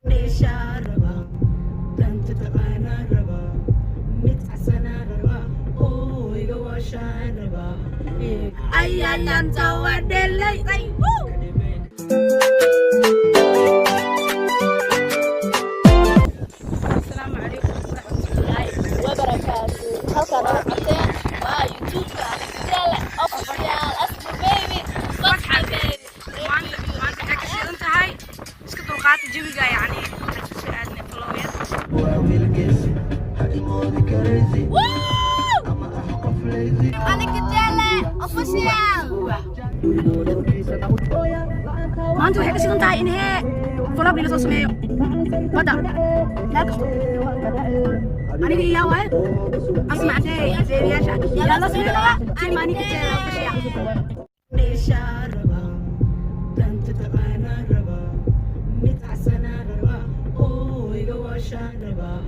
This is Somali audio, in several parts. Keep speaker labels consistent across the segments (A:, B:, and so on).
A: Dheeshaa rabaa, danta taqaanaa rabaa, mid casanaa rabaa oo iga waashaan rabaa. Ayayanta waa dhelay.
B: Asalaamu calaykum waraxmatullaahi
C: Wabarakaatu. Halkaan oo coteen waa YouTube-ka Alexjele Official, Asma Baby, Fatxa Baby.
B: Maanta maanta waxay ka shidan tahay iska dulqaata jawiga, yacni waxaan isku soo aadnay vlog-yar.
D: Waa wiilgeesi, ha imoodi karaysi ama ah qof lazy.
C: Alexjele Official.
B: Maanta waxay ka shidan tahay in hee vlog la soo sameeyo badda meel kasto. Aniga iyaa waaye Asma Cadey, adeeyaasha yaa loo sameynaya team Anika Jele Official.
A: Dheeshaa rabaa, danta taqaanaa rabaa, mid casanaa rabaa oo iga waashaan rabaa.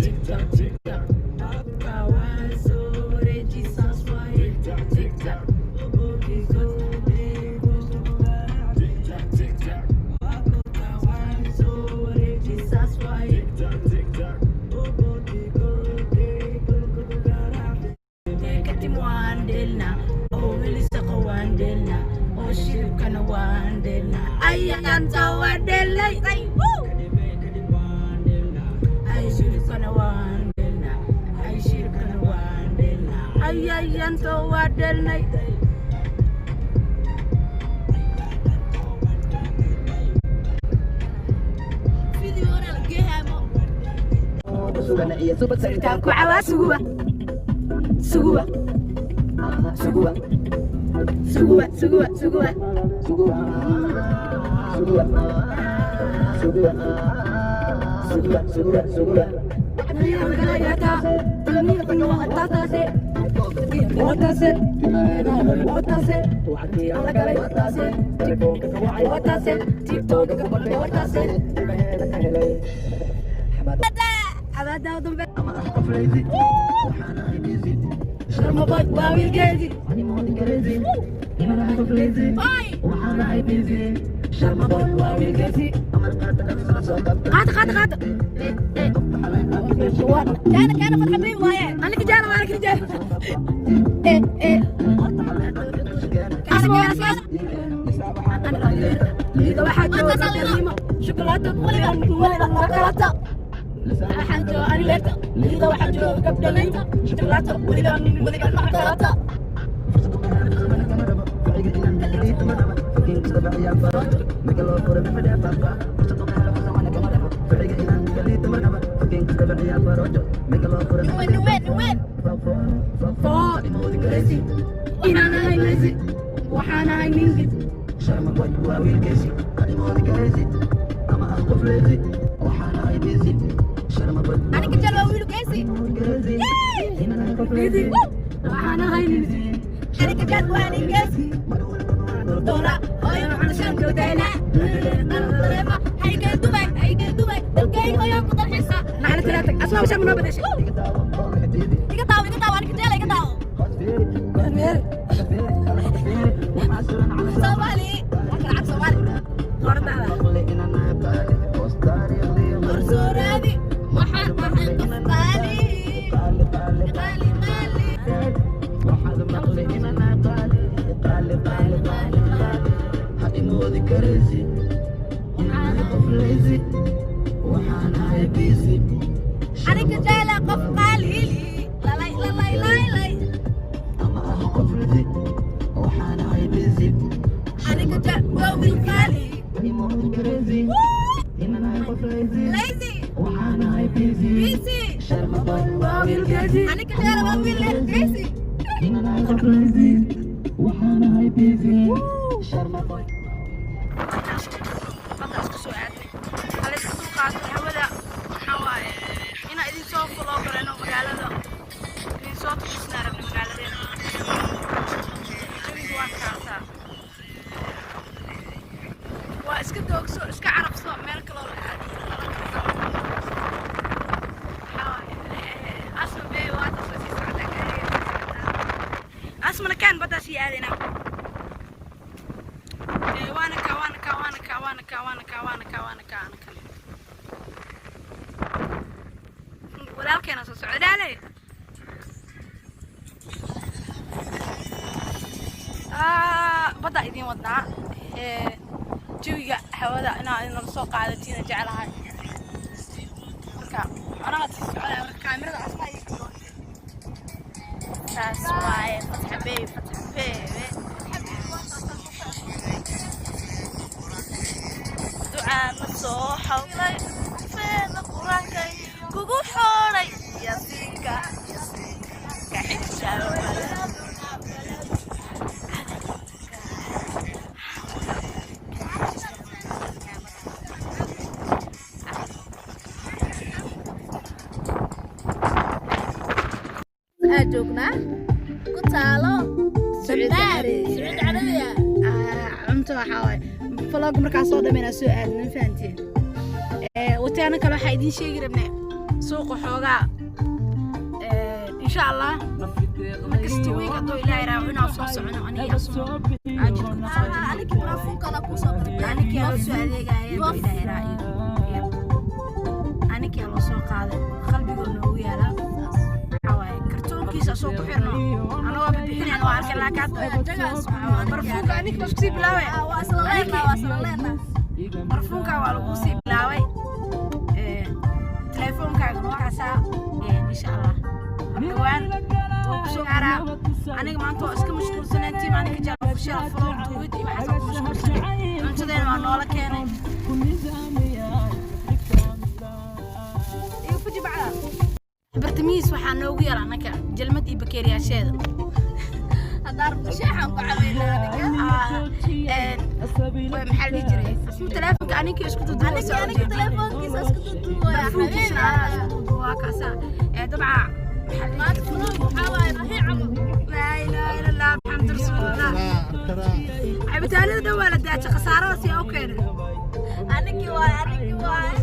A: Tiktok tiktok abka waan soo wareejisaas waaye. Tiktok obokiso deego. Abka waan soo wareejisaas waaye. Obokigo deego. Katim waan dheelna oo welisaqa waan dheelna oo shiribkana waan dheelna.
B: Ayayanta waa dhelay.
A: Ay, shiribkana waan dheelna. Ay, shiribkana waan dheelna.
B: Ayayanta waa dhelnay.
C: Video-na la geehaamo.
B: Sirtaan ku cawaa suguwa suguwa suguwa suguwa suguwa suguwa.
D: Suguwa, suguwa, suguwa, suguwa, suguwa, suguwa. Ama ah qof lazy, waxaan ahay busy.
B: Sharmaboy waa wiilgeedi.
D: Ha imoodi karaysi inaan ahay qof lazy, waxaan ahay busy. Sharmaboy waa wiilgeesi. Amar qaata, dhaqsana soo qabta.
B: Qaata, qaata, qaata.
C: Kaana kaana Fatxa Baby waaye.
B: Aniga jaana waa aniga jaana. Eh eh. Asma asma. Liida waxaa jooga gabdhalimo shukulaato weligan weligan makalata. Waxaa jooga ani leerta liida waxaa jooga gabdhalimo shukulaato weligan weligan makalata.
C: Nuwen nuwen nuwen.
B: Four inaan ahay lazy, waxaan ahay ningid.
D: Sharmaboy waa wiilgeesi, ha imoodi karaysi ama ah qof lazy, waxaan ahay busy. Sharmaboy
C: Aniga jel waa wiil geesi.
D: inaan ahay qof lazy.
B: Waxaan ahay ningid.
C: Aniga jel waa nin geesi. Doona hooyo maxaan joogtayna. Dareema haygee Dubai, haygee Dubai. Dalkayga hooyo ku dalxiisa.
B: Nacna talaatag asma washaa manoo badashay.
C: Iga daawo, iga daawo, aniga jel iga daawo. Soomaali. Waa kala cad Soomaali.
B: Qordaada.
C: Horsoraadi waxaan ahay qof qaali. Qaali qaali.
D: Waxaad maqli inaan qaali qaali qaali qaali qaali. Ha imoodi karaysi inaan ahay qof lazy, waxaan ahay busy.
C: Aniga jecla qof qaali. Lalay lalay lalay.
D: Ama ah qof lazy, waxaan ahay busy.
C: Aniga jecel waa wiil qaali.
D: Ha imoodi karaysi inaan ahay qof lazy,
C: Lazy.
D: waxaan ahay busy.
C: Busy.
D: Sharmaboy
B: Waa wiilgeedi.
C: Aniga jecla waa wiil geesi.
D: inaan ahay qof lazy, waxaan ahay busy. Sharmaboy.
B: Badda isku soo aadnay hala iska dulqaato hawada. Waxaa waaye inaan idin soo follow garayno magaalada, idin soo tusisna rabna magaaladeena. Jawiga waa kaasaa, waa iska doogso, iska carabso, meel kaloo la aadi. Waxaa waaye Asma bee waa tasla sii socota gaariga sii socotaa. Asmana kaan baddaa sii aadaynaa. Waana ka waana ka waana ka waana ka waana ka waana ka waana ka waana ka. Walaalkeena soo socda dhaale. Badda idiin wadnaa. Jawiga hawada inaa inala soo qaadatiina jeclahay. Marka anaa sii socdaa, marka kaamirada asmaa ii jiro.
A: Saas waaye, Fatxa bey, Fatxa bey. Ducaa ma soo xawlay feena Qur-aanka kugu xoolay Yasiinka, Yasiinka ka xishaa.
C: Aa joognaa ku taalo
B: Sacuudi
C: Sacuudi Carabiya.
B: Cunto waxaa waaye vlog markaa soo dhameynaa soo aadna, fahanteen? Wataana kale waxaa idiin sheegi rabnay suuqa xoogaa. Insha Allah markasta week hadduu Ilaahay raaco inaan soo socono, aniga Asmo caajidka ku soo jirno.
C: Anigi barafuunkana kusoo
B: Anigaa loo soo adeegaya hadduu Ilaahay raaciyo. Anigaa loo soo qaaday, qalbigoo noogu yaalaa. Waxaa waaye kartoonkiisa asoo ku xirno anagoo bixinayna waa arkay, laakiin hadda barfuunka anika ma isku sii bilaabay.
C: Waa isla leenaa, waa isla leenaa.
B: Barfuunka waa lagu sii bilaabay. Teleefoonkaaga markaasaa insha Allah dhawaan wuu kusoo gaaraa. Aniga maanta waa iska mashquulsaneen, tiim aniga jecel official vlog duubid iyo waxaas ku mashquulsanay. Cuntadeena waa noola keenay iyo fuji bacda. Bartamihiis waxaa noogu yar anaka jalmad iyo bakeeriyaasheeda.
C: Haddaan rabno sheexaan ku cabaynaa aniga.
B: Maxaa la dhihi jiray? Asmu teleefonka aniga isku duduwa.
C: Aniga telefoonkiisa isku duduwaya.
B: Barfuunkiisana anaa isku duduwa kaasa. Dabca maxaa la dhihi
C: Maanta vlog waxaa waaye mahii camal.
B: Laa ilaaha illa Allah, Maxamed rasuulullah. Cabitaanada dhan waa la daajay, khasaaradaas yaa u keenay?
C: Anigi waaye, anigi waaye.